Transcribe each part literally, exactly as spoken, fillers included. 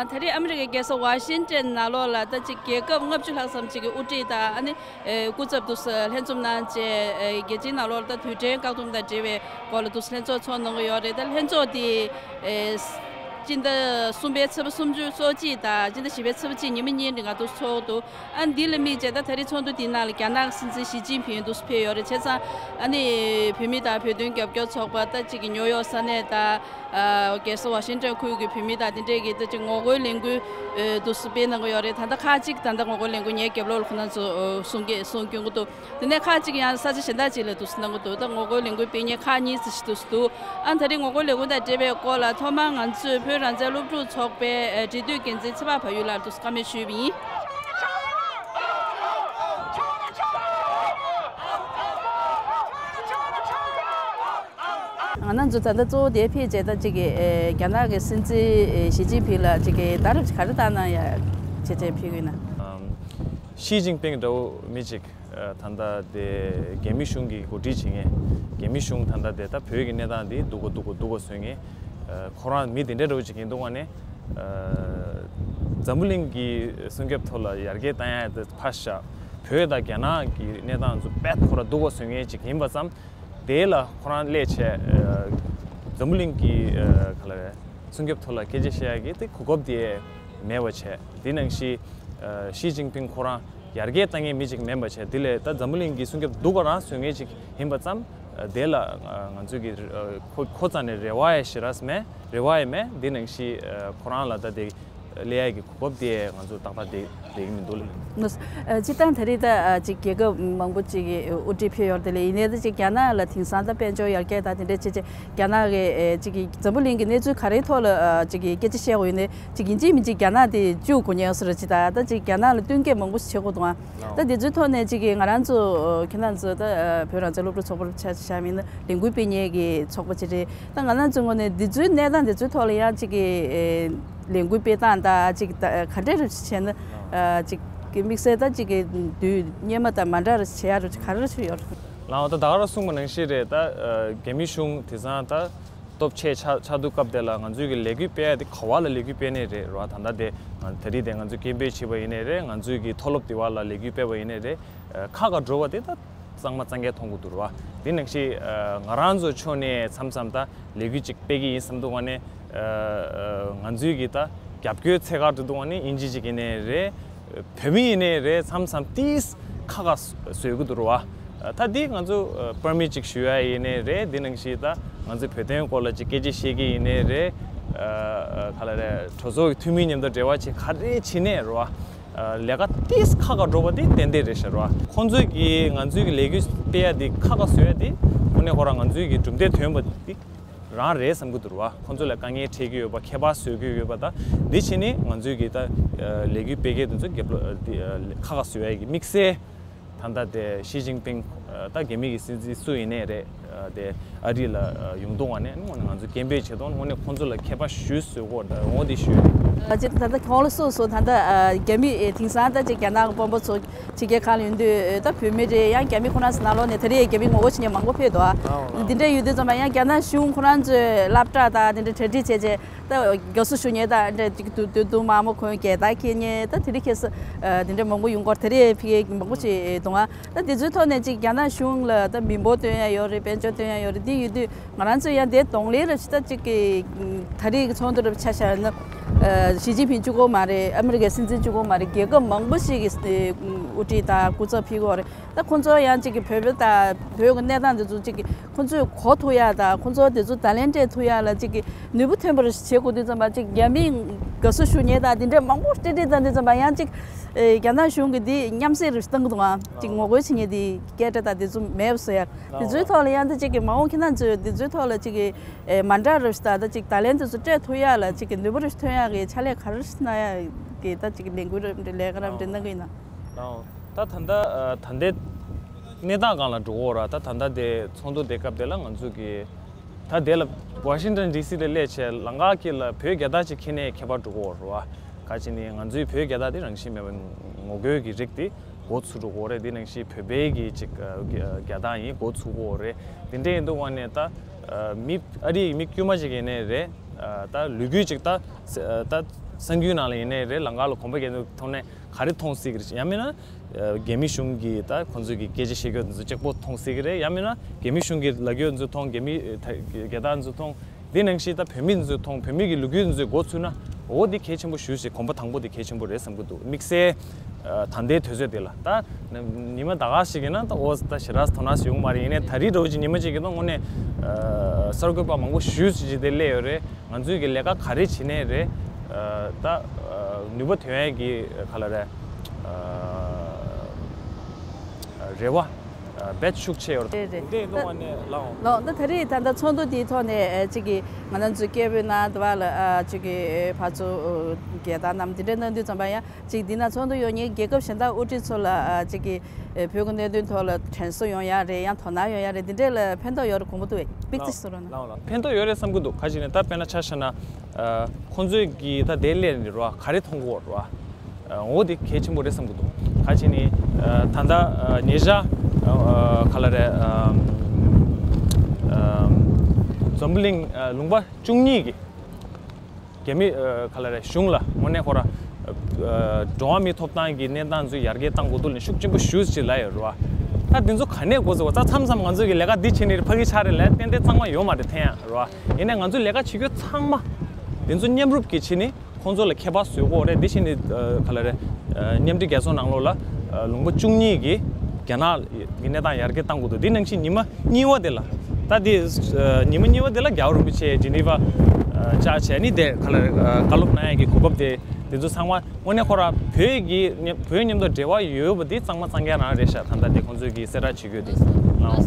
ད་རེས་ཨ་མི་རི་ཀའི་རྒྱལ་ས་ཝ་ཤིང་ཏན་ནང་ལོགས་ལ་ད་ཅིག་རྒྱལ་ཁབ་ལྔ་བཅུ་ལྷག་ཙམ་ཅིག་གི་དབུ་ཁྲིད་དང་ཨ་ནི་སྐུ་ཚབ་དུ་ལྷན་འཛོམས་གནང་བྱས། རྒྱལ་སྤྱིའི་ནང་ལོགས་ལ་ད་དུས་དྲན་བཀག་སྡོམ་དང་འབྲེལ་བའི་སྐོར་ལ་དུ་ལྷན་ཚོགས་ཚོགས་གནང་གི་ཡོད་རེད། ད་ལྷན་ཚོགས་དེ་སྤྱི་ཟླ་གསུམ་པའི་ཚེས་པ་སུམ་ཅུ་སོ་གཅིག་དང་སྤྱི་ཟླ་བཞི་པའི་ཚེས་པ་གཅིག་ཉི་མ་གཉིས་རིང་ང་ཚོ་ཚོགས་འདུག་ཨ་འདི་ལ་དམིགས་བྱས་ད་ད་རེས་ཚོགས་འདུ་འདིའི་ནང་ལ་རྒྱ་ནག་གི་སྲིད་འཛིན་ཞི་ཅིན་ཕིང་དུ་ཕེབས་ཡོད་རེད། བྱས་ཙང་ཨ་ནི་བོད་མི་དང་བོད་དོན་རྒྱབ་སྐྱོར་ཚོགས་པ་ད་ཅིག་གི་ནིའུ་ཡོག་ས་གནས་དང་། རྒྱལ་ས་ཝ་ཤིང་ཏོན་ཁུལ་གྱི་བོད་མི་དང་དེ་འདྲས་ཀྱི་ད་ཅིག་ངོ་རྒོལ་ལས་འགུལ་དུ་སྤེལ་གནང་གི་ཡོད་རེད། ད་ལྟ་ཁག་ཅིག་ད་ལྟ་ངོ་རྒོལ་ལས་འགུལ་ངའི་རྒྱབ་ལོགས་ལ་ཁོ་རང་ཚོ་གསུང་གི་གསུང་སྐྱོན་གྱི་འདུག་དེ་ནས་ཁག་ཅིག་ཡང་ས་ཆ་གཞན་དག་ཅིག་ལ་དུ་གནང་གི་འདུག་ད་ངོ་རྒོལ་ལས་འགུལ་སྤེལ་མཁན་ཁག་གཉིས་ཙམ་ཞིག་དུ་འདུག་ཨ་ད་རེས་ངོ་རྒོལ་ལས་འགུལ་དང་འབྲེལ་བའི་སྐོར་ལ་ཐོག་མར་ང་ཚོས་བོད་རང་བཙན་སློབ་ཕྲུག་ཚོགས་པའི་འབྲེལ་མཐུད་འགན་འཛིན་ཚེ་དཔག་བལ་ཡུལ་ལགས་དུ་བཀའ་མོལ་ཞུས་པ་ཡིན། ང་རང་ཚོ་ད་ལྟ་གཙོ་བོ་དེ་ཕེབས་བྱས་ད་ཅིག་གི་རྒྱ་ནག་གི་སྲིད་འཛིན་ཞི་ཅིན་ཕིང་ལ་ཅིག་གི་ད་རེས་ག་རེ་བཏང་གནང་ཡ་བྱས་བྱས་ཕེབས་ཀྱི་ཡིན་ན། ཞི་ཅིན་ཕིང་འདྲ་བོ་མི་ཅིག་ད་ལྟ་དེ་རྒྱ་མི་གཞུང་གི་འགོ་ཁྲིད་བྱེད་མཁན། རྒྱ་མི་གཞུང་ད་ལྟ་དེ་ད་བོད་ཀྱི་གནས་སྟངས་དེ་སྡུག་གོ་སྡུག་གོ་སྡུག་གོ་བཟོ་མཁན། ཁོ་རང་མི་དེ་འདྲ་འདྲ་བོ་ཅིག་ཡིན་འདུག་ག་ནས། འཛམ་བུ་གླིང་གི་སྲུང་སྐྱོབ་ཐོག་ལ་ཡར་རྒྱས་བཏང་ཡ་དེ་ཕར་བཞག་བོད་དང་རྒྱ་ནག་གི་གནས་སྟངས་ཚོ་དཔེ་ཁོ་རང་སྡུག་གོ་བཟོ་མཁན་ཅིག་ཡིན་པ་ཙམ། དེ་ལ་ཁོ་རང་སླེབས་བྱས་འཛམ་བུ་གླིང་གི་ག་ལ་རེད། སྲུང་སྐྱོབ་ཐོག་ལ་སྐད་ཆ་བཤད་ཡ་གི་དེ་གོ་སྐབས་དེ་མེད་པ་བྱས། དེ་ནང་བཞིན་ཞི་ཅིན་ཕིང་ཁོ་རང་ཡར་རྒྱས་བཏང་མཁན་མི་ཅིག་མིན་པ་བྱས། དེ་ལས་ད་འཛམ་བུ་གླིང་གི་སྲུང་སྐྱོབ་སྡུག་ག་རང་བཟོ་མཁན་ཅིག་ཡིན་པ་ཙམ། དེ་ལ་ང་ཚོས་ཀྱི་ཁོ་ཁོ་རྩ་ནས་རེ་བ་ཡ་ཞེ་དྲག་མེད། རེ་བ་ཡ་མེད། དེ་ནང་བཞིན་ཁོ་རང་ལ་ད་དེ་སླེབས་ཡ་གི་གོ་སྐབས་དེ་ང་ཚོ་ཏག་ཏག་དེ་དེ་གི་མི་འདུག་ལ། ངོ་། ཨ། སྤྱིར་བཏང་ད་རེས་ད་ཅིག་རྒྱལ་ཁབ་མང་པོ་ཅིག་གི་དབུ་ཁྲིད་ཕེབས་ཡོད་རེད་དེ་ལས། ཡིན་ནའི་ད་ཅིག་རྒྱ་ནག་ལ་དེང་སང་ད་དཔལ་འབྱོར་ཡར་རྒྱས་དང་དེ་འདྲ་བྱས་བྱས་རྒྱ་ནག་གི་ཅིག་གི་འཛམ་བུ་གླིང་གི་གནས་ཚུལ་ག་རེའི་ཐོག་ལ་ཅིག་གི་སྐད་ཆ་བཤད་དགོས་ཡིན་ནའི་ཅིག་ཡིན་གཅིག་མིན་གཅིག་རྒྱ་ནག་དེ་བཅུག་དགོས་ཉེན་སོ་ར་ཅིག་དང་། ད་ཅིག་རྒྱ་ནག་ལ་བསྟུན་མཁས་མང་པོ་ཞིག་བྱེད་དགོས་འདུག་ཨ། ད་དེ་ཚོའི་ཐོག་ནས་ཅིག་གི་ང་རང་ཚོ་ཁྱེད་རང་ཚོ་ད་བོད་རང་བཙན་སློབ་ཕྲུག་ཚོགས་པར་ཆ་བཞག་མིན་ན་ལས་འགུལ་སྤེལ་མཁན་གྱི་ཚོགས་པ་ཅིག་རེད། ད་ང་རང་ཚོའི་ངོས་ནས་འདི་ཚོའི་གནས་སྟངས་འདི་ཚོའི་ཐོག་ལ་ཡང་ཅིག་གི་ལས་འགུལ་སྤེལ་སྟངས་དང་ཅིག་ད་ག་འདྲས་རེ་བྱས་ན་ཅིག་གི་དམིགས་བསལ་ད་ཅིག་གི་དུས་སྔོན་མ་དང་མ་འདྲ་རེ་བྱེད་ཡ་རེ་ག་རེ་བྱེད་ཡོད་རེད། ལའོ། ད་ད་ག་རང་གསུངས་པ་ནང་བཞིན་རེད། ད་རྒྱ་མི་གཞུང་དེང་སང་ད་སྟོབས་ཆེ་ཆགས་ཆགས་དུས་སྐབས་དེ་ལ་ང་ཚོས་ཀྱི་ལས་འགུལ་སྤེལ་ཡ་དེ་ག་བ་ལ་ལས་འགུལ་སྤེལ་ནའི་རེད་རོ། ད་ལྟ་དེ་ང་ད་རེས་དེ་ང་ཚོས་སྐད་འབོད་བྱས་པ་ཡིན་ནའི་རེད། ང་ཚོས་ཀྱི་མཐོ་སློབ་དེ་བ་ལ་ལས་འགུལ་སྤེལ་བ་ཡིན་ནའི་རེད། ཁག་ཁག་འགྲོ་བ་དེ་ད་གཙང་མ་གཙང་རྐྱང་མཐོང་གི་འདུག་ར་བ། དེ་ནང་བཞིན་ང་རང་ཚོ་ཕྱོགས་ནས་མཚམས་མཚམས་ད་ལས་འགུལ་ཅིག་སྤེལ་གྱི་ཡིན་བསམ་འདུག་ག་ནས། ང་ཚོའི་གི་ད་རྒྱབ་སྐྱོར་ཚད་ག་རེ་འདུག་ག་ནས་དབྱིན་ཇི་ཅིག་ཡིན་ནའི་རེད། བོད་མི་ཡིན་ནའི་རེད། མཚམས་མཚམས་ཏིས་ཁག་ཁག་བཟོ་གི་འདུག་ར་བ། ད་འདི་ང་ཚོ་པར་མིཊ་ཅིག་ཞུ་ཡ་ཡིན་ནའི་རེད། འདི་ནང་བཞིན་ད་ང་ཚོ་བོད་དོན་སྐོར་ལ་ཅིག་སྐད་ཆ་བཤད་ཀྱི་ཡིན་ནའི་རེད། ག་ལ་རེད། གྲོས་ཚོགས་ཀྱི་འཐུས་མི་མཉམ་དུ་འབྲེལ་བ་བྱེད་ག་རེ་བྱེད་ནའི་རེད་བ། ལས་ཀ་ཏིས་ཁག་ཁག་འགྲོ་བ་དེ་ཏན་ཏན་རེད་ཤག་ར་བ། ཁོང་ཚོས་ཀྱིས་ང་ཚོའི་གི་ལས་འགུལ་སྤེལ་ཡ་དེ་ཁག་ཁག་བཟོ་ཡ་དེ་དངོས་གནས་ཁོ་རང་ང་ཚོའི་གི་གྲུབ་འབྲས་ཐོན་པ་དེ་རང་རེད་བསམ་གྱི་འདུག་ར་བ། ཁོང་ཚོ་ལ་དཀའ་ངལ་འཕྲད་ཀྱི་ཡོད་པ། ཁྱད་པར་བཟོ་གི་ཡོད་པ། ད་འདི་བྱས་ནས་ང་ཚོའི་གི་ད་ལས་འགུལ་སྤེལ་མཁན་དེ་ཚོ་རྒྱབ་ལོགས་ཁག་ཁག་བཟོ་ཡ་གི་དམིགས་བསལ། ད་ལྟ་དེ་ཞི་ཅིན་ཕིང་ད་རྒྱ་མི་གི་སྲིད་འཛིན་སུ་ཡིན་ནའི་རེད། དེ་ཨ་རི་ལ་ཡོང་དུས་ང་ནས་དངོས་གནས་ང་ཚོ་སྐད་འབོད་བྱེད་དུས་དངོས་གནས་ཁོང་ཚོ་ལ་མཁས་པ་ཞུ་བཟོས་གོ་འོ་དེ་ཞུ། ཅེས་ད་ལྟ་ཁོང་ལ་སོ་སོ་ད་ལྟ་རྒྱ་མི་དེང་སང་ད་ཅིག་རྒྱ་ནག་གི་དཔོན་པོ་ཚོ་ཕྱི་རྒྱལ་ཁག་ལ་ཡོང་དུས་ད་བོད་མི་རེད། ཡང་རྒྱ་མི་ཁོ་རང་ཚོ་ནང་ལོགས་ནས་ད་རེས་རྒྱ་མི་ངོ་རྒོལ་བྱེད་མཁན་མང་པོ་ཕེབས་འདུག་ཨ། འདི་འདྲ་ཡོད་དུས་ཙམ་པ་ཡང་རྒྱ་ནག་གཞུང་ཁོ་རང་ཚོས་སློབ་གྲྭ་དང་དེ་འདྲ་གྲ་སྒྲིག་བྱས་བྱས། ད་དགའ་བསུ་ཞུ་མཁན་དང་འདྲ་ཅིག་དུ་དུ་དུ་དམར་མོ་གོན་རྒྱལ་དར་འཁྱེར་མཁན་ད་དེ་རིང་ཁ་སང་དེ་འདྲ་མང་པོ་ཡོང་གི་ཡོད་རེད། དེ་རིང་ཕ་གིར་མང་པོ་ཞིག་འདུག་ཨ། ད་དེ་ཚོའི་ཐོག་ནས་ཅིག་རྒྱ་ནག་གཞུང་ལ་ད་མི་འབོར་སྟོན་ཡ་ཡོད་རེད། དཔལ་འབྱོར་སྟོན་ཡ་ཡོད་རེད། དེ་ཡོད་དུས་ང་རང་ཚོ་ཡང་དེ་གདོང་ལེན་རེ་ཞིག་ད་ཅིག་གི་ད་རེས་ཀྱི་ཚོགས་འདུ་རེ་ཆ་བཞག་ན་ཞི་ཅིན་ཕིང་གཅིག་པོ་མ་རེད། ཨ་མི་རི་ཀའི་སྲིད་འཛིན་གཅིག་པོ་མ་རེད། རྒྱལ་ཁབ་མང་པོ་ཞིག་གི་དབུ་ཁྲིད་དང་སྐུ་ཚབ་ཕེབས་ཀྱི་ཡོད་རེད། ད་ཁོང་ཚོ་ཡང་གཅིག་གི་བོད་པ་དང་བོད་ཀྱི་གནས་སྟངས་འདི་ཚོ་གཅིག་གི་ཁོང་ཚོས་གོ་ཐུབ་ཡ་དང་ཁོང་ཚོ་དེ་ཚོ་བརྡ་ལན་སྤྲད་ཐུབ་ཡ་ལ་གཅིག་གི་ནུས་པ་ཐོན་པ་རེ་བྱེད་དགོས་དུས་ཙམ་པ་གཅིག་རྒྱ་མིས་དགའ་བསུ་ཞུ་མཁན་དང་དེ་འདྲས་མང་པོ་སྤྲད་སྤྲད་བཏང་དུས་ཙམ་པ་ཡང་གཅིག་རྒྱ་ནག་གཞུང་གིས་འདི་མཉམ་བསྲེས་རེ་བཏང་གི་འདུག་ཨ། གཅིག་ངོ་རྒོལ་བྱེད་མཁན་དེ་སྐད་སྒྲ་དང་དེ་ཚོ་མེད་པ་བཟོ་ཡ། དེ་ཚོའི་ཐོག་ལ་ཡང་ད་གཅིག་གི་མ་འོངས་ཁྱེད་རང་ཚོས་དེ་ཚོའི་ཐོག་ལ་གཅིག་གི་མ་འདྲ་རེ་བ་ཞིག་དང་ད་གཅིག་བརྡ་ལན་དེ་ཚོ་སྤྲད་ཐུབ་ཡ་ལ་གཅིག་གི་ནུས་པ་རེ་ཐོན་ཡ་གི་ཕྱག་ལས་ག་རེ་གནང་ཡ་གི་ད་གཅིག་གི་ལས་འགུལ་རབ་འདྲ་ལས་ཀ་རབ་འདྲ་གནང་གི་ཡིན་ན། ད་ད་ལྟ་ད་ལྟའི་གནས་སྟངས་སྒང་ལ་འགྲོ་གི་ཡོད་ར། ད་ད་ལྟ་དེ་ཚོགས་འདུ་དེ་སྐབས་དེ་ལ་ང་ཚོ་གི་ད་དེ་ལ་ཝ་ཤིང་ཊོན་ཌི་སི་ལ་སླེབས་བྱས་ལམ་ཁ་དཀྱིལ་ལ་བོད་རྒྱལ་དར་ཅིག་འཁྱེར་ནས་ཁྱད་པར་འགྲོ་གི་ཡོད་ར་བ། ག་ཅི་ནི་ང་ཚོའི་བོད་རྒྱལ་དར་དེ་རང་བཞིན་མེད་པའི་ངོ་རྒོལ་གྱི་རིགས་དེ་འགོ་ཚུགས་འགྲོ་གི་རེད། དེ་ནང་བཞིན་བོད་པའི་གི་ཅིག་རྒྱལ་དར་ཡིན་འགོ་ཚུགས་གི་རེད། དེ་འདྲ་ཡིན་དུས་ཙམ་པ་ནས་ད་མི་ཨ་རིའི་མི་དཀྱུས་མ་ཅིག་ཡིན་ནའི་རེད། ད་ལོ་རྒྱུས་ཅིག་ད་ད་ གསར་འགྱུར་ནང་ལ་ཡིན་ནའི་རེད། ལམ་ཁ་ལ་གོམ་པ་རྒྱག་དུས་ཐོག་ནས་ག་རེ་མཐོང་སྲིད་ཀྱི་རེད། ཡང་མིན་ན་ཨ་རྒྱ་མི་གཞུང་གིས་ད་ཁོང་ཚོས་ཀྱི་སྐད་ཆ་བཤད་རྒྱུ་དེ་ཚོ་གཅིག་པོ་མཐོང་སྲིད་ཀྱི་རེད། ཡང་མིན་ན་རྒྱ་མི་གཞུང་གིས་ལབ་རྒྱུ་དེ་ཚོ་མཐོང་། རྒྱ་མི་ཨ་ད་རྒྱལ་དར་དེ་ཚོ་མཐོང་། དེ་ནང་བཞིན་ད་བོད་མི་དེ་ཚོ་མཐོང་། བོད་མི་གི་ལོ་རྒྱུས་དེ་ཚོ་མགོ་ཚུད་ན། འོ་དེ་གལ་ཆེན་པོ་ཞེ་ཅིག་གོམ་པ་དང་པོ་དེ་གལ་ཆེན་པོ་རེད་བསམ་གྱི་འདུག་དམིགས་བསལ་ཨ་ད་ལྟའི་དུས་ཚོད་དེ་ལ། ད་ཉི་མ་ད་ག་ཞིག་ཡིན་ན་ད་འོ་ད་ཞེ་དྲག་དོ་སྣང་ཡོང་མ་རེད། ཡིན་ནའི་ད་རེས་འདྲ་བོ་ཅིག་ཉི་མ་གཅིག་གི་ནང་དངོས་གནས་ཨ་གསར་འགོད་པ་མང་པོ་ཞེ་ཅིག་དེ་སླེབས་ཡོད་རེད། ང་ཚོས་ཀྱི་ལས་ཀ་ག་རེ་བྱེད་ནའི་རེད། ཨ་ད་ཨ་ནུས་པ་ཐོན་ཡས་ཀྱི་ག་ལ་རེད། ཨ་རེ་བ་ཨ་རྦད་ཤུགས་ཆེ་ཡོད་རེད། རེད་རེད། འདི་གནང་བ་ནས་ལའོ། ལའོ། ད་ད་རེས་ད་ལྟ་ཚོགས་འདུ་འདིའི་ཐོག་ནས་ཨ་གཅིག་གི་ང་རང་ཚོའི་སྐད་འབོད་གནང་འདུག་པ་ལ། ཨ་གཅིག་གི་ཕར་ཚུར་རྒྱལ་དར་བསྣམས་འདི་འདྲ་གནང་དུས་ཙམ་པ་ཡང་གཅིག་འདི་ན་ཚོགས་འདུ་ཡོད་མཁན་རྒྱལ་ཁབ་གཞན་དག་དབུ་ཁྲིད་ཚོ་ལ་ཨ་གཅིག་གི་ཨེ་བོད་ཀྱི་གནད་དོན་ཐོག་ལ་དྲན་གསོ་ཡོང་ཡ་རེད། ཡང་དོ་སྣང་ཡོང་ཡ་རེད། འདི་འདྲས་ལ་ཕན་ཐོགས་ཡོད་རེད་དགོངས་པ་འདུག་པས། ཏོག་ཙམ་གསུང་རོགས་གནང་། ལའོ་ལའོ། ཕན་ཐོགས་ཡོད་རེད་བསམ་གྱི་འདུག་ག་ཅིག་ནས་ད་དཔེར་ན་ཆ་བཞག་ན་ཨ་ཁོང་ཚོས་ཀྱིས་ད་དེ་སླེབས་ནས་རེད་བ། ག་རེ་མཐོང་གི་ཡོད་རེད་བ། ཨ་འོ་དེ་གལ་ཆེན་པོ་རེད་བསམ་གྱི་འདུག་ག་ཅིག་ནས་ཨ་ད་ལྟ་ཨ་ཉེ་ཆར་ཨ་ག་ལ་རེད། ཨ་ཨ་འཛམ་བུ་གླིང་ཨ་ལུང་པ་བཅུ་གཉིས་ཀྱི་རྒྱ་མི་ཨ་ག་ལ་རེད། གཞུང་ལ་དངོས་གནས་ཁོ་ར་ཨ་འགྲོ་བ་མིའི་ཐོབ་ཐང་གི་གནས་སྟངས་ཚོ་ཡར་རྒྱས་གཏང་དགོས་འདུག་ལ་ཤུགས་ཆེན་པོ་ཞེ་ཅིག་ལབ་ཡོད་རེད་བ། ད་འདི་ཚོ་ག་ནས་འགོ་བཙུགས་པ། ད་མཚམས་མཚམས་ང་ཚོ་གི་ལས་ཀ་འདི་བྱེད་ནི་རེད། ཕ་གི་ཆགས་རེད་ལབ་ཏན་ཏན་གཙང་མ་ཡོད་མ་རེད། ཐེན་ཡང་རེད་བ། ཡིན་ནའི་ང་ཚོ་ལས་ཀ་བྱེད་རྒྱུ་ཚང་མ་འདི་ཚོ་མཉམ་རུབ་ཀྱིས་བྱེད་ནི། ཁོང་ཚོ་ལ་ཁྱད་པར་བཟོ་དགོས་རེད། འདི་བཞིན་ནི་ཨ་ག་ལ་རེད། ཨ་མཉམ་འབྲེལ་རྒྱལ་ཚོགས་ནང་ལོགས་ལ་ཨ་ལུང་པ་བཅུ་གཉིས་ཀྱིས་རྒྱ་ནག་གི་གནས་སྟངས་ཡར་རྒྱས་གཏང་དགོས་འདུག་འདི་ནང་བཞིན་ཉི་མ་གཉིས་པ་དེ་ལ། ད་དེ་ཨ་ཉི་མ་གཉིས་པ་དེ་ལ་རྒྱལ་བ་རིན་པོ་ཆེ་ཇི་ནི་ཝ་ཨ་བཅར་བྱས་ནི་དེ་ག་ལ་རེད། ཨ་བཀའ་སློབ་གནང་ཡས་ཀྱི་གོ་སྐབས་དེ། དེ་ཚོ་ཚང་མ་དངོས་གནས་ཁོ་ར་བོད་ཀྱི་མཉམ་བོད་མཉམ་དུ་འབྲེལ་བ་ཡོད་པ་འདི་གཙང་མ་གཙང་རྐྱང་རང་རེད་ཤག་ད་ལྟ་དེ་ཁོང་ཚོས་ཀྱིས་གསལ་བསྒྲགས་བྱེད་དགོས་དེ། ཨ།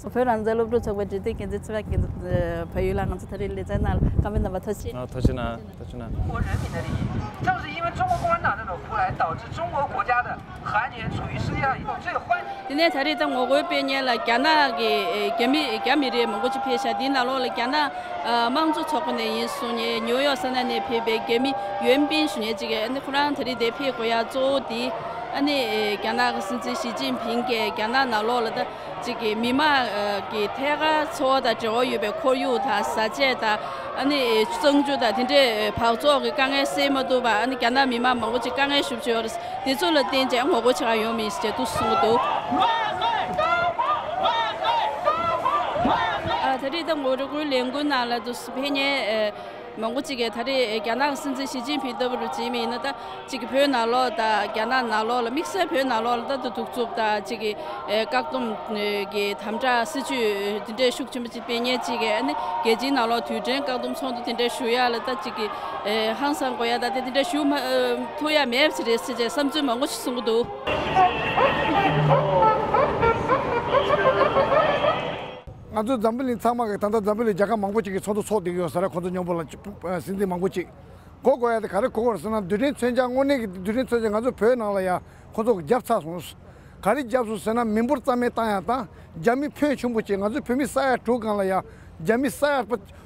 བོད་རང་བཙན་སློབ་ཕྲུག་ཚོགས་པའི་འབྲེལ་མཐུད་འགན་འཛིན་ཚེ་དབང་རྒྱལ་མཚན་བལ་ཡུལ་ལགས། ང་ཚོ་ད་རེས་ལེ་ཚན་ནང་ལ་བཀའ་མོལ་གནང་བར་ཐུགས་རྗེ་ཆེ། ཨ་ཐུགས་རྗེ་གནང་། ཐུགས་རྗེ་གནང་། 中国人民的利益，正是因为中国共产党这种腐败，导致中国国家的繁衍处于世界上一个最坏的。 དེ་ནས་ད་རེས་ད་ངོ་རྒོལ་སྤེལ་མཁན་ལ་རྒྱ་ནག་གི་ཨེ་རྒྱ་མི་རྒྱ་མི་རིགས་མང་པོ་ཅིག་ཕེབས་ཤག་འདི་ནང་ལོགས་ལ་རྒྱ་ནག་ཨ་དམངས་གཙོ་ཚོགས་པ་ནས་ཡིན་གསུང་མཁན། ནིའུ་ཡོག་ས་གནས་ནས་ཕེབས་པའི་རྒྱ་མི་ཡོན་པིན་ཞུ་མཁན་ཅིག་གིས། ཨ་ནི་ཁོ་རང་ད་རེས་འདིར་ཕེབས་དགོས་ཡ་གཙོ་བོ་དེ་ཨ་ནི་ཨེ་རྒྱ་ནག་གི་སྲིད་འཛིན་ཞི་ཅིན་ཕིང་གིས་རྒྱ་ནག་ནང་ལོགས་ལ་ད་ཅིག་གི་མི་མང་གི་ཐད་ཀར་འཚོ་བ་དང་འབྲེལ་བ་ཡོད་པའི་ཁོར་ཡུག་དང་བཟའ་ཆས་དང་། ཨ་ནི་གཙང་ཆུ་དང་དེ་འདྲའི་འབག་བཙོག་གི་དཀའ་ངལ་སེལ་མ་ཐུབ་པར། ཨ་ནི་རྒྱ་ནག་མི་མང་མང་པོ་ཅིག་དཀའ་ངལ་ཞེ་པོ་ཅིག་ཡོད་རེད། དེ་ཚོ་ལ་བརྟེན་བྱས་ངོ་རྒོལ་བྱེད་གར་ཡོང་མི་ཡིན་ཞེས་དུ་གསུང་གི་འདུག་ཨ་ད་རེས་ད་ངོ་རྒོལ་ལས་འགུལ་ནང་ལ་དུ་ཕེབས་མཁན་ཨ་མང་པོ་ཅིག་གིས་ད་རེས་རྒྱ་ནག་གི་སྲིད་འཛིན་ཞི་ཅིན་ཕིང་ལྟ་བུ་རུ་བྱེད་མི་ཡིན་ན། ད་ཅིག་གི་བོད་ནང་ལོགས་དང་རྒྱ་ནག་ནང་ལོགས་ལ། དམིགས་བསལ་བོད་ནང་ལོགས་ལ་ད་དུ་གདུག་རྩུབ་དང་ཅིག་གི་ཨེ་བཀག་སྡོམ་གྱི་དམ་དྲག་སྲིད་བྱུས་དེ་འདྲའི་ཤུགས་ཆེན་པོ་ཅིག་སྤེལ་མཁན་ཅིག་གིས། ཨ་ནི་རྒྱལ་སྤྱིའི་ནང་ལོགས་རྡུལ་ཕྲན་བཀག་སྡོམ་ཚོགས་འདུ་དེ་འདྲ་ཞུ་ཡ་ལ་ད་ཅིག་གི་ཨེ་ཧང་སང་དགོས་ཡ་ད་དེ་དེ་འདྲ་ཞུ་མ་ཨེ་ཐུབ་ཡ་མེད་པ་ཅིག་རེད་ཟེར་བྱས་བསམ་ཚུལ་མང་པོ་ཞིག་གསུང་གི་འདུག་ང་ཚོ་འཛམ་བུ་གླིང་ཚང་མ་གི། ད་ལྟ་འཛམ་བུ་གླིང་རྒྱལ་ཁབ་མང་པོ་ཅིག་གི་ཚོགས་འདུ་ཚོགས་བསྡད་ཀྱི་ཡོད་ས་རེད། ཁོང་ཚོ་མཉམ་པོ་ལ་སྲིད་འཛིན་མང་པོ་ཅིག་གོ་དགོས་ཡ་དེ་ག་རེ་གོ་དགོས་རེད་ཟེར་ན། རྡུལ་ཕྲན་མཚོན་ཆ་དངོས་གནས་ཀྱི་རྡུལ་ཕྲན་མཚོན་ཆ་ང་ཚོ་བོད་ནང་ལ་ཡ་ཁོང་ཚོ་གིས་བརྒྱབ་ཚར་སོང་། ག་རེ་བརྒྱབ་སོང་ཟེར་ན། མི་འབོར་རྩ་མེད་བཏང་ཡ་དང་། རྒྱ་མི་ཕོན་ཆེན་པོ་ཅིག་ང་ཚོའི་བོད་མི་ས་ཡ་དྲུག་སྒང་ལ་ཡ་རྒྱ་མི་ས་ཡ་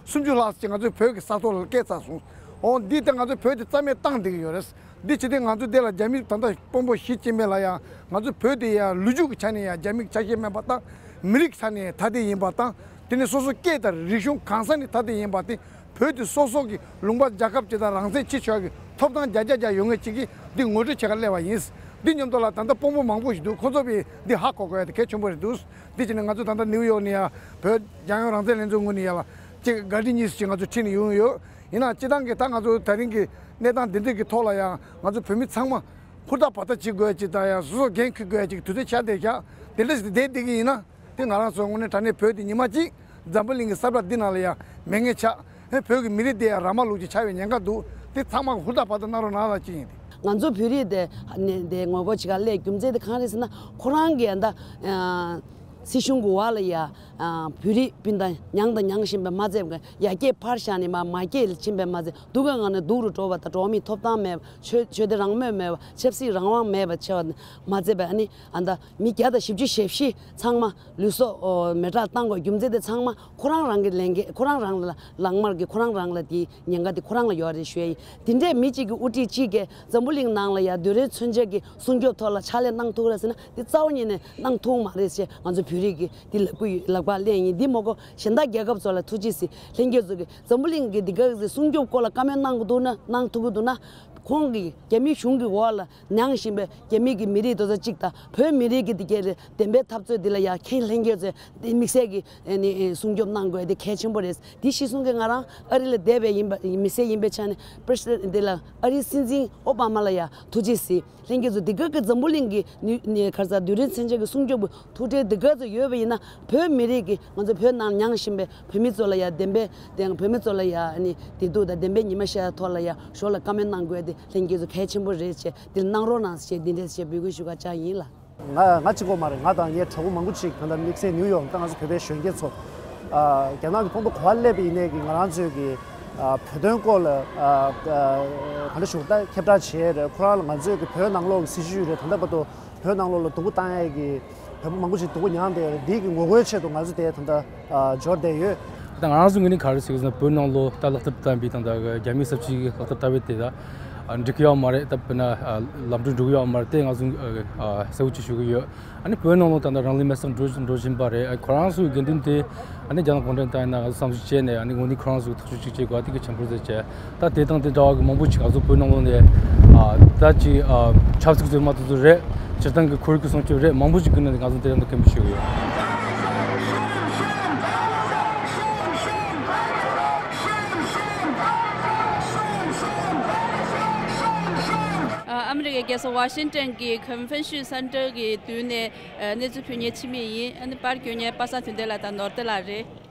སུམ་ཅུ་ལྷག་ཅིག་ང་ཚོའི་བོད་ཀྱི་ས་ཐོག་ལ་སྐྱེལ་ཚར་སོང་། འོ་འདི་ལྟར་ང་ཚོའི་བོད་དེ་རྩ་མེད་བཏང་བསྡད་ཀྱི་ཡོད་རེད། འདི་བྱེད་དུས་ང་ཚོ་འདི་ལ་རྒྱ་མི་ད་ལྟ་དཔོན་པོ་ཞི་ཅིན་ཕིང་ལ་ཡ་ང་ཚོ་བོད་དེ་ཡ་ལོ་རྒྱུས་ཀྱི་ཆ་ནས་ཡ་རྒྱ་མི་གི་ཆ་ཤས་མིན་པ་དང་། མི་རིགས་ཆ་ནས་ཐ་དད་ཡིན་པ་དང་། དེ་ནས་སོ་སོ་སྐད་དང་རིག་གཞུང་གང་ས་ནས་ཐ་དད་ཡིན་པ་དེ། བོད་དེ་སོ་སོ་གི་ལུང་པ་རྒྱལ་ཁབ་ཅིག་དང་རང་བཙན་ཅིག་ཆགས་ཀྱི་ཐོབ་ཐང་བརྒྱ་ཆ་བརྒྱ་ཡོད་མཁན་ཅིག་གིས་འདི་ངོ་སྤྲོད་བྱེད་གར་སླེབས་པ་ཡིན། འདི་མཉམ་དུ་ལ་ད་ལྟ་དཔོན་པོ་མང་པོ་ཞིག་འདུག་ཁོ་ཚོ་བས་འདི་ཧ་གོ་དགོས་ཡ་དེ་གལ་ཆེན་པོ་རེད་འདུག་འདི་བྱས་ནས་ང་ཚོ་ད་ལྟ་ནིའུ་ཡོག་ནས་ཡ་བོད་རྒྱལ་ཡོངས་རང་བཙན་ལྷན་ཚོགས་ངོས་ནས་ཡ་ལ་ཅིག་བཀའ་དྲིན་གཉིས་སུ་ཅིག་ང་ཚོ་ཁྲིད་ནས་ཡོང་ཡོད། ཡིན་ནའང་སྤྱིར་བཏང་གི་ད་ང་ཚོ་ད་རིང་གི་གནས་སྟངས་འདི་འདྲ་གི་ཐོག་ལ་ཡང་ང་ཚོ་བོད་མི་ཚང་མ་ཧུར་ཐག་བར་ཐག་བྱེད་དགོས་ཡ་ཅིག་དང་། ཡང་སོ་སོ་འགན་འཁུར་དགོས་ཡ་ཅིག་དུས་ཚོད་ཆགས་བསྡད་ཤག་དེ་འདྲ་ཞིག་བསྡད་བསྡད་ཀྱི་ཡིན་ན། དེ་ང་རང་ཚོ་དངོས་གནས་དྲང་གནས་བོད་དེ་ཉི་མ་གཅིག་འཛམ་བུ་གླིང་གི་ས་བཀྲ་འདི་ནང་ལ་ཡང་མེད་མཁན་ཆགས། ཧེ། བོད་ཀྱི་མི་རིགས་དེ་ཡང་ར་མ་ལུག་ཅིག་ཆགས་པའི་ཉེན་ཁ་འདུག་དེ་ཚང་མ་ཧུར་ཐག་བར་ཐག་གནང་རོགས་གནང་ལ་ཅིག་ཡིན་ཏེ། ང་ཚོ་བོད་རིགས་དེ་ནས་དེ་ངོ་རྒོལ་བྱེད་གར་སླེབས་རྒྱུ་མཚན་དེ་གང་རེད་ཟེར་ན། ཁོ་རང་གིས་ད་སྲིད་གཞུང་གི་འོག་ལ་ཡ་བོད་རིགས་སྤུན་ཟླ་མྱངས་དང་མྱང་བཞིན་པའི་མ་ཚད་པ། ཡར་རྒྱས་ཕར་བཞག་ནས་མར་མར་རྒྱས་ཕྱིན་པའི་མ་ཚད། སྡུག་གི་ངང་ནས་སྡུག་རུ་འགྲོ་བ་དང་། འགྲོ་བ་མིའི་ཐོབ་ཐང་མེད་པ། ཆོས་ཆོས་དད་རང་མོས་མེད་པ། ཆབ་སྲིད་རང་དབང་མེད་པ་བྱས་པ་མ་ཚད་པ། ཨ་ནི་ཨ་ད་མི་བརྒྱ་དང་བཞི་བཅུ་ཞེ་བཞི་ཚང་མ་ལུས་སྲོག་ཨོ་མེ་སྲེག་བཏང་དགོས་རྒྱུ་མཚན་དེ་ཚང་མ་ཁོ་རང་རང་གི་ལས་འགན། ཁོ་རང་རང་ལ་ལག་དམར་གྱི་ཁོ་རང་རང་ལ་དེའི་ཉེན་ཁ་དེ་ཁོ་རང་ལ་ཡོད་རེད་ཞུ་ཡ་ཡིན། དེ་འདྲས་མི་གཅིག་གི་དབུ་ཁྲིད་གཅིག་གིས་འཛམ་བུ་གླིང་ནང་ལ་ཡ་རྡུལ་ཕྲན་མཚོན་ཆ་གི་སྲུང་སྐྱོབ་ཐོག་ལ་ཕྱག་ལས་གནང་ཐུབ་རེད་ཟེར་ན། དེ་རྩ་བ་ཉིད་ནས་གནང་ཐུབ་མ་རེད་ཅེས་ང་ཚོ་བོད་རིགས་ཀྱིས་དེ་ལབ་ཀྱི་ཡོད། ལབ་པ། ལན་ཡིན། འདི་མ་གོ་གཞན་དག་རྒྱལ་ཁབ་ཚོ་ལ་ཐུགས་རྗེ་གཟིགས། ལྷན་རྒྱས་ཚོ་གིས་འཛམ་བུ་གླིང་གི་འདི་ག་གི་སྲུང་སྐྱོབ་སྐོར་ལ་བཀའ་མོལ་གནང་གི་འདུག་ན་གནང་ཐུབ་ཀྱི་འདུག་ན། ཁོང་གིས་རྒྱ་མི་གཞུང་གི་འོག་ལ་མྱངས་བཞིན་པའི་རྒྱ་མི་གི་མི་རིགས་དེ་ཚོ་གཅིག་དང་བོད་མི་རིགས་ཀྱི་དེ་གའི་བདེན་པའི་འཐབ་རྩོད་འདི་ལ་ཡ་ཁྱེད་ལྷན་རྒྱས་ཚོས་དམིགས་བསལ་གྱི་ཨ་ནི་སྲུང་སྐྱོབ་གནང་དགོས་དེ་གལ་ཆེན་པོ་རེད། དེ་གཞི་བཟུང་གི་ང་རང་ཨ་རི་ལ་བསྡད་པའི་ཡིན་པ་མི་སེར་ཡིན་པའི་ཆ་ནས་པེ་རེ་སི་ཌེན་ཊི་འདི་ལ་ཨ་རིའི་སྲིད་འཛིན་ཨོ་བྷ་མ་ལ་ཡ་ཐུགས་རྗེ་གཟིགས། ལྷན་རྒྱས་ཚོ་འདི་ག་གི་འཛམ་བུ་གླིང་གི་ནུས་ནི་ག་རེ་ཟེར་རྡུལ་ཕྲན་མཚོན་ཆ་གི་སྲུང་སྐྱོབ་ཀྱི་ཐུགས་ཁྲལ་འདི་ག་ཚོད་ཡོད་པ་ཡིན་ན། བོད་མི་རིགས་ཀྱི་ང་ཚོ་བོད་ནང་མྱངས་བཞིན་པའི་བོད་མི་ཚོ་ལ་ཡ་བདེན་པའི་བདེན་བོད་མི་ཚོ་ལ་ཡ་ཨ་ནི་བདེ་སྡུག་དང་བདེན་པའི་ཉི་མ་ཤར་ཐོག་ལ་ཡ་ཞོར་ལ་བཀའ་མོལ་གནང་དགོས་དེ་ལྷན་རྒྱས་ཚོ་གལ་ཆེན་པོ་རེད་ཅེས་འདིར་གནང་རོགས་གནང་ཞེས་འདི་འདྲས་ཞེས་འབོད་སྐུལ་ཞུ་ག་བཅར་ཡིན་ལགས། ང་ང་གཅིག་པོ་མ་རེད། ང་དང་ངའི་གྲོགས་པོ་མང་པོ་ཅིག་ད་ལྟ་དམིགས་བསལ་ནིའུ་ཡོག་ད་ང་ཚོ་བོད་པའི་གཞོན་སྐྱེས་ཚོ། ཨ། རྒྱ་ནག་གི་ཚོགས་འདུ་ག་པར་སླེབས་པ་ཡིན་ནའི་གི་ང་རང་ཚོའི་གི་ཨ། བོད་དོན་སྐོར་ལ་ཨ། ཨ། ག་འདྲ་ཞུ་ད་ཁྱབ་བསྒྲགས་བྱས་རེད། ཁོ་རང་ལ་ང་ཚོའི་གི་བོད་ནང་ལོགས་ཀྱི་སྲིད་བྱུས་རེད། ད་ལྟ་བར་དུ་བོད་ནང་ལོགས་ལ་སྡུག་པོ་བཏང་ཡས་གི་བོད་པ་མང་པོ་ཅིག་སྡུག་པོ་མྱངས་བསྡད་ཡོད་རེད། འདི་གི་ངོ་རྒོལ་ཆེད་དུ་ང་ཚོ་དེ་ད་ལྟ་ཨ། འབྱོར་བསྡད་ཡོད། ད་ང་རང་ཚོ་ངོས་ནས་ག་རེ་ཟེར་གི་ཟེར་ན་བོད་ནང་ལོགས་ད་ལག་བསྟར་བཏང་བའི་ད་ལྟ་རྒྱ་མིའི་ས་བྱི་གི་ལག་བསྟར་བཏང་བའི་དེ་ད་འགྲིག་གི་ཡོད་མ་རེད། ད་དཔེར་ན་ལམ་གྲོན་འགྲོ་གི་ཡོད་མ་རེད། དེ་ང་ཚོ་གསལ་པོ་ཅིག་ཞུ་གི་ཡོད། ཨ་ནི་བོད་ནང་ལོགས་ད་ལྟ་རང་ལུས་མེར་སྲེག་འགྲོ་འགྲོ་བཞིན་པ་རེད། ཁོ་རང་ཚོའི་དགེ་འདུན་དེ་ཨ་ནི་རྒྱ་ནག་གུང་ཁྲན་ཏང་ཡིན་ན་ང་ཚོ་བསམ་གཞིག་བྱས་ནས་ཨ་ནི་དངོས་གནས་ཁོ་རང་ཚོའི་ཐག་གཅོད་ཅིག་བྱེད་དགོས། ཨ་དེ་གི་ཆེན་པོ་ཟེར་བྱས། ད་དེ་དང་དེ་འདྲ་བ་གི་མང་པོ་ཅིག་ང་ཚོ་བོད་ནང་ལོགས་ནས་ཨ། ད་ཅིག་ཨ། ཆབ་སྲིད་བཙོན་མ་དེ་ཚོ་རེད། སྤྱིར་བཏང་གི་ཁོར་ཡུག་གི་སྲུང་སྐྱོབ་རེད། མང་པོ་ཅིག་གི་ནང་ནས་ང་ཚོ་དེ་རིང་འདི་སྐད་འབོད་ཞུ་གི་ཡོད། ཨ། ཨ་མི་རི་ཀའི་རྒྱལ་ས་ཝ་ཤིང་ཏན་གྱི་ཀོན་ཕེན་ཤན་སེན་ཊར་གྱི་མདུན་ནས་ཨ། གནས་ཚུལ་ཕུལ་མཁན་འཆི་མེད་ཡིན། ཨ་ནི་པར་སྐྱོན་མཁན་པ་སངས་དོན་ལྡན་ལགས་དང་ནོར་བདེ་ལགས་རེད།